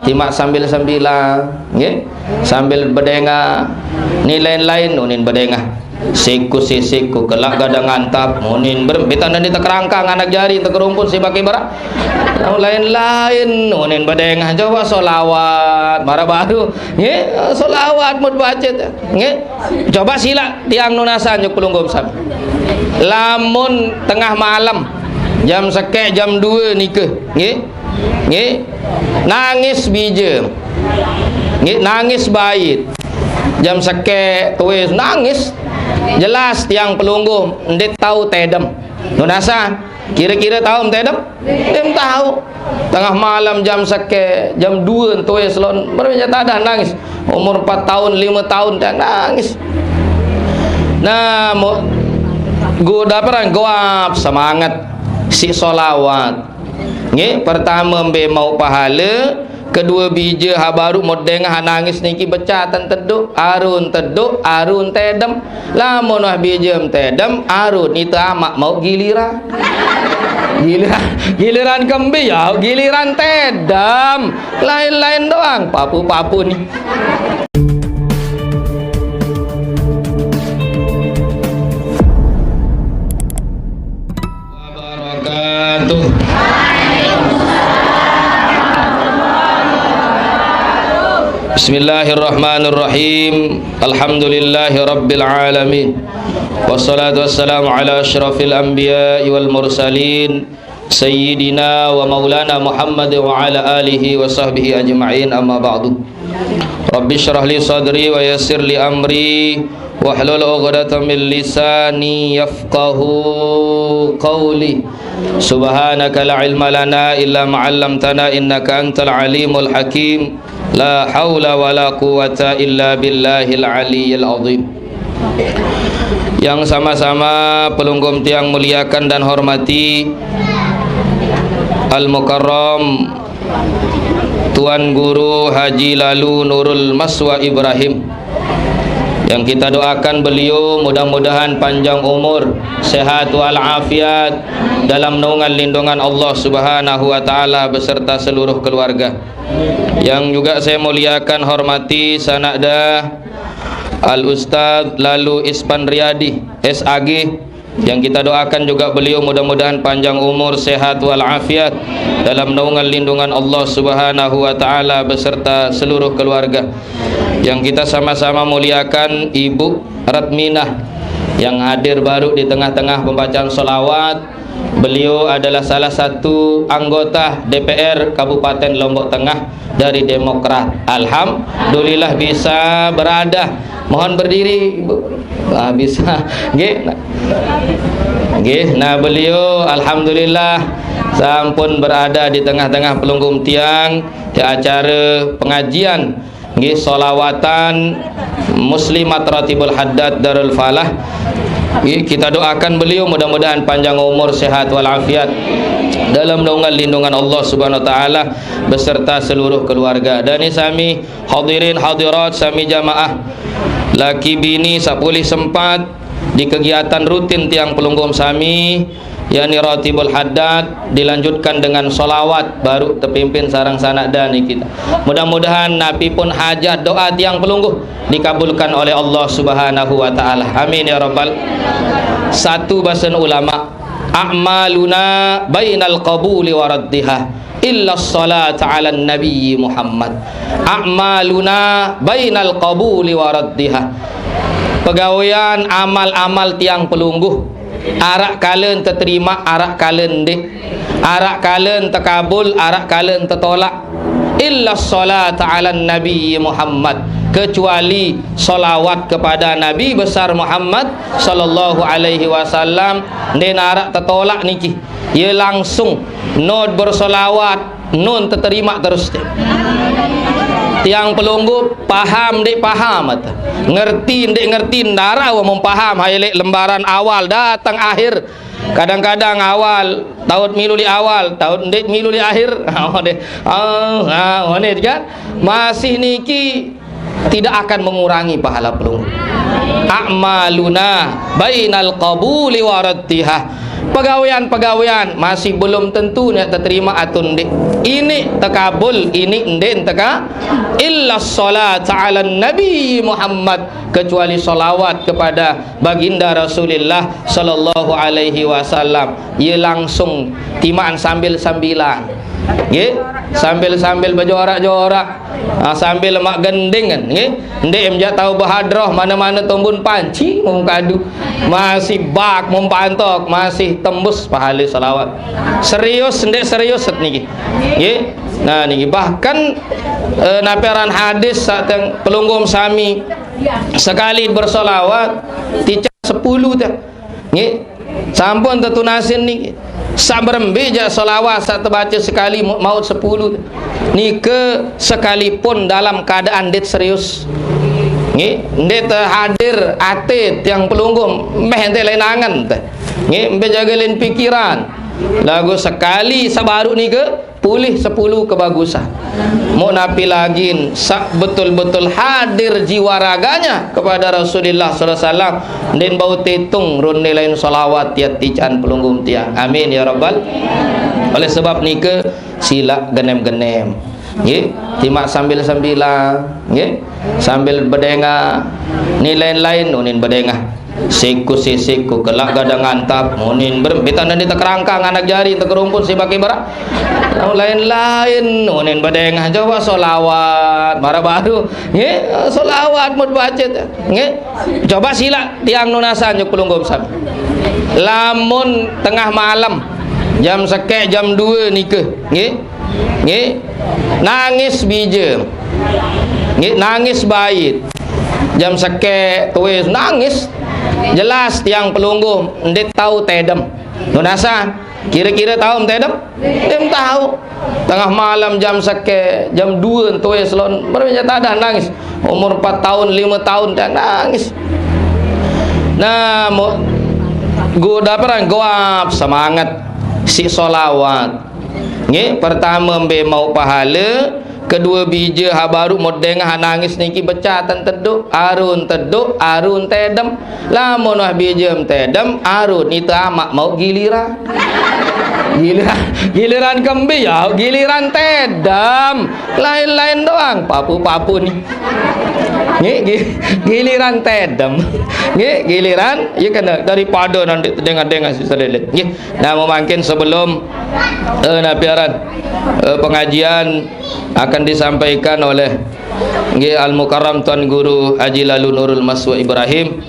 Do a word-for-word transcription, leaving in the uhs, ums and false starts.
Timaq sambil-sambilan, nggih. Sambil bedengah. Ni lain-lain unin bedengah. Siku sisiku kelak gadang antap, unin ber-, bita nani tekerangkang anak jari, tekerumpun si baki berak. Lain-lain unin bedengah. Coba solawat, marah baru. Nggih, solawat mut bacit. Nggih. Coba silaq tiang nunasan juk pelungguh sami. Lamun tengah malam, jam sekek, jam dua nika, nggih. Nggih. Nangis bija. Nggih, nangis bait. Jam sekek, tuis, nangis. Jelas tiang pelungguh ndeq tau tedem. Nunasan, kira-kira tau tedem? Ndeq tau. Tengah malam jam sekek, jam dua tuis lon, berapa tadah nangis. Umur empat tahun, lima tahun, dah nangis. Nah, mo-, goda perang goap semangat. Si solawat. Nggih, pertama mbe mau pahala, kedua bija ha baru modeng ha nangis niki becatan teduk, arun teduk, arun tedem. Lamun wah bija tedem, arun ite amaq mau giliran. Giliran, giliran kembe ya, giliran tedem. Lain-lain doang, papu-papu ni. Wabarakatuh. Bismillahirrahmanirrahim. Alhamdulillahi rabbil alamin. Wassalatu wassalamu ala asyrafil anbiya'i wal mursalin, sayyidina wa maulana Muhammad wa ala alihi wa sahbihi ajma'in, amma ba'du. Rabbi syrah li sadri wa yassir li amri, wahlul uqdatam min lisani yafqahu qawli. Subhanaka la ilma lana illa ma 'allamtana, innaka antal alimul hakim. La haula wa la quwwata illa billahil aliyyil azim. Yang sama-sama pelungguh tiang muliakan dan hormati, Al Mukarram Tuan Guru Haji Lalu Nurul Maswa Ibrahim, yang kita doakan beliau mudah-mudahan panjang umur, sehat walafiat, dalam naungan lindungan Allah Subhanahu wa Ta'ala beserta seluruh keluarga. Yang juga saya muliakan, hormati, sanakda Al Ustadz Lalu Ispan Riyadi, S A G, yang kita doakan juga beliau mudah-mudahan panjang umur, sehat walafiat, dalam naungan lindungan Allah Subhanahu wa Ta'ala beserta seluruh keluarga. Yang kita sama-sama muliakan, Ibu Ratminah, yang hadir baru di tengah-tengah pembacaan sholawat. Beliau adalah salah satu anggota D P R Kabupaten Lombok Tengah dari Demokrat. Alhamdulillah bisa berada. Mohon berdiri, Ibu. Ah, bisa. Nggih. Nggih, nah, beliau alhamdulillah sampun berada di tengah-tengah pelungguh tiang di acara pengajian, nggih, solawatan Muslimat Ratibul Haddad Darul Falah. Nggih, kita doakan beliau mudah-mudahan panjang umur, sehat walafiat, dalam naungan lindungan Allah Subhanahu wa Ta'ala beserta seluruh keluarga. Dan ini sami hadirin hadirat sami jamaah, laki bini saq polih sempat di kegiatan rutin tiang pelungguh sami, yakni Ratibul Haddad, dilanjutkan dengan solawat, baru tepimpin sareng sanakda niki. Mudah-mudahan napi pun hajat doa tiang pelungguh dikabulkan oleh Allah Subhanahu wa Ta'ala. Amin ya rabbal. Satu basen ulama, "A'maluna bainal qabuli wa raddiha, illa salata ala Nabi Muhammad." A'maluna bainal qabuli wa raddiha. Pegawean amal-amal tiang pelungguh, araq kale teterimaq, araq kale ndeq. Araq kale tekabul, araq kale tetolak. Illa salata ala Nabi Muhammad, kecuali solawat kepada Nabi besar Muhammad sallallahu alaihi wasallam, ndeq naraq tetolak niki. Ye langsung, not bersolawat, nun teterimaq terus. Tiang pelungguh paham ndeq paham, ngerti ndeq ngerti, ndaraq wah mun paham, hai leq lembaran awal dateng akhir. Kadang-kadang awal, taut milu leq awal, taut ndeq milu leq akhir. Awal deh. Ah, ah, ngene kan? Masih niki tidak akan mengurangi pahala pelungguh. A'maluna bainal qabuli wa raddiha. Pegawean-pegawean masih belum tentu nek teterima atau ndik. Ini tekabul, ini ndik teka. Illa salat ala Nabi Muhammad, kecuali salawat kepada baginda Rasulullah sallallahu alaihi wasallam. Ia langsung timaan sambil-sambilan. Nggih, sambil-sambil berjorak-jorak. Ah, sambil mak gending kan, nggih. Ndik em jak tahu berhadrah, mana-mana tumbun panci mung kadu. Masih bak mung pantok, masih tembus pahala salawat. Serius, ndik serius set niki. Nggih. Nah, niki bahkan eh, naperan hadis saat yang pelungguh sami sekali bersalawat ticak sepuluh teh. Nggih. Sampun tetunasin niki. Sak berembe jak salawat sak tebaca sekali mu- maut sepuluh. Nike sekalipun dalam keadaan ndik serius. Nggih, ndik teh hadir ate tiang pelungguh meh ente lain angen teh. Nggih, empe jaga lain pikiran. Lagu sekali sabaru nike pulih sepuluh kebagusan. Mau napi lagi sak betul-betul hadir jiwa raganya kepada Rasulullah sallallahu alaihi wasallam. Ndik bau tetung run nilai salawat tiat tican pelungguh tiang. Amin ya rabbal. Oleh sebab nike sila genem-genem. Nggih, timak sambil-sambilan, nggih. Sambil bedengah. Ni lain-lain unin bedengah. Siku sisiku kelak gadang antap munin berembitan dan ditekerangkang anak jari tekerumpun si baki berak. Lain-lain unin bedengah coba solawat marah baru. Nggih, solawat mut baca teh. Nggih. Coba sila tiang nunasan juk pelungguh sami. Lamun tengah malam jam sekek jam dua nike, nggih. Nggih. Nangis bija. Nggih, nangis bait. Jam sekek tuis nangis. Jelas tiang pelungguh ndik tahu tedem. Nunasan, kira-kira tahu tedem? Ndik tahu. Tengah malam jam sekek, jam dua tuis lon, berapa tadah nangis. Umur empat tahun, lima tahun dah nangis. Nah, mu- goda perang goap semangat si solawat. Nggih, pertama mbe mau pahala, kedua bija ha baru mau dengah nangis niki becatan teduk, arun teduk, arun tedem. Lamun wah bija tedem, arun itu amak mau giliran. Giliran, giliran kembi ya, giliran tedem. Lain-lain doang, papu-papu nih. Nggih, gi- giliran tedem. Nggih, giliran, ya kena daripada nanti dengar-dengar si serelit. Nggih. Nah, mungkin sebelum eh, napiaran eh, pengajian akan disampaikan oleh nggih Al Mukarram Tuan Guru Haji Lalu Nurul Maswa Ibrahim.